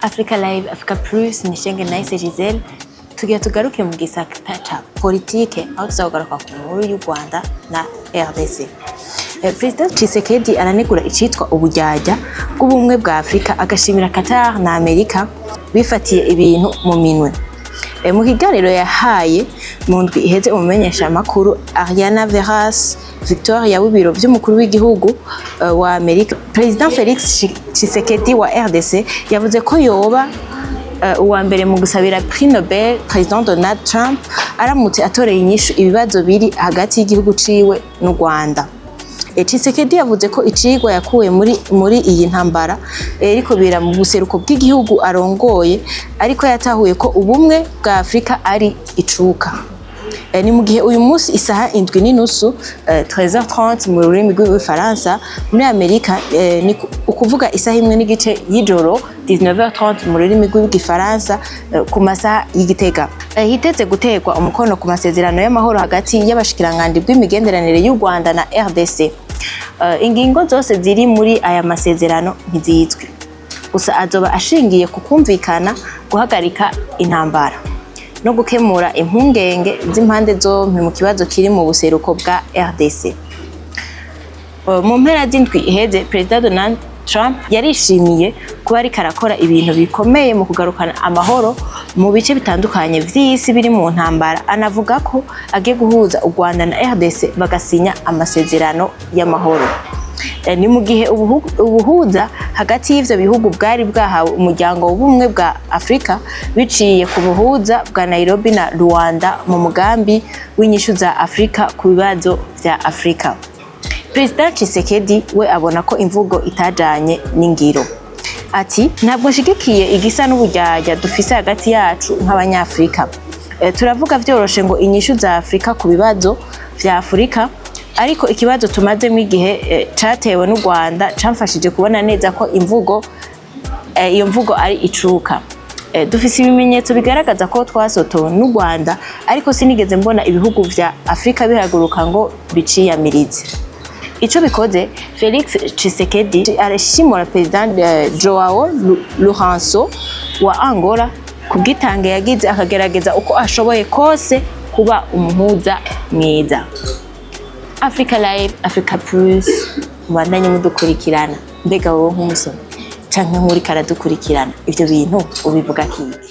Africa Live, Africa Plus, ni Shenge Nice Giselle. Tugira tugaruke mu gisata ca politike, aho tuzagaruka ku nkuru y'u Rwanda na RDC. Perezida Tshisekedi aranegura icitwa uburyarya bw'ubumwe bwa Afrika, agashimira Qatar na Amerika bifatiye ibintu mu minwe. Mu kiganiro yahaye mu ndwi iheze umumenyesha makuru Ariana Veras Victoria w'ibiro vy'umukuru w'igihugu wa Amerika, President Felix Tshisekedi wa RDC yavuze ko yoba uwa mbere mu gusabira Prix Nobel President Donald Trump aramutse atoreye inyishu ibibazo biri hagati y'igihugu ciwe n'u Rwanda. Tshisekedi yavuze ko icigwa yakuye muri iyi ntambara iriko bira mu buseruko bw'igihugu arongoye, ariko yatahuye ko ubumwe bwa Afrika ari icuka. Ni mu gihe uyu munsi isaha 7:30, 13h30 mu rurimi rw'Igifaransa, muri Amerika, ni ukuvuga isaha 1:30 y'ijoro, 19h30 mu rurimi rw'Igifaransa, ku masaha y'Igitega, hiteze guterwa umukono ku masezerano y'amahoro hagati y'abashikiranganji bw'imigenderanire y'u Rwanda na RDC. Ingingo zose ziri muri aya masezerano ntizizwi, gusa azoba ashingiye ku kumvikana guhagarika intambara no gukemura impungenge z'impande zompi mu kibazo kiri mu buseruko bwa RDC. Mu mpera z'indwi iheze, Perezida Donald Trump yarishimiye kuba ariko arakora ibintu bikomeye mu kugarukana amahoro mu bice bitandukanye vy'isi biri mu ntambara, anavuga ko agiye guhuza u Rwanda na RDC bagasinya amasezerano y'amahoro. Ni mu gihe ubuhuza hagati y'ivyo bihugu bwari bwahawe umuryango w'ubumwe bwa Afrika biciye ku buhuza bwa Nairobi na Luanda mu mugambi w'inyishu za Afrika ku bibazo vya Afrika. Perezida Tshisekedi we abona ko imvugo itajanye n'ingiro. Ati: "Ntabwo nshigikiye igisa n'uburyarya dufise hagati yacu nk'Abanyafurika. Turavuga vyoroshe ngo inyishu za Afurika ku bibazo vya Afurika, ariko ikibazo tumazemo igihe catewe n'u Rwanda camfashije kubona neza ko imvugo iyo mvugo ari icuka. Dufise ibimenyetso bigaragaza ko twasotowe n'u Rwanda, ariko sinigeze mbona ibihugu vya Afurika bihaguruka ngo biciyamirize." Ico bikoze, Felix Tshisekedi arashimura President Joao Lourenço wa Angola ku bwitange yagize, akagerageza uko ashoboye kose kuba umuhuza mwiza. Africa Live, Africa Plus, mubandanye mudukurikirana. Mbega wowe nk'umusomyi canke nk'uriko aradukurikirana, ivyo bintu ubivuga kiki?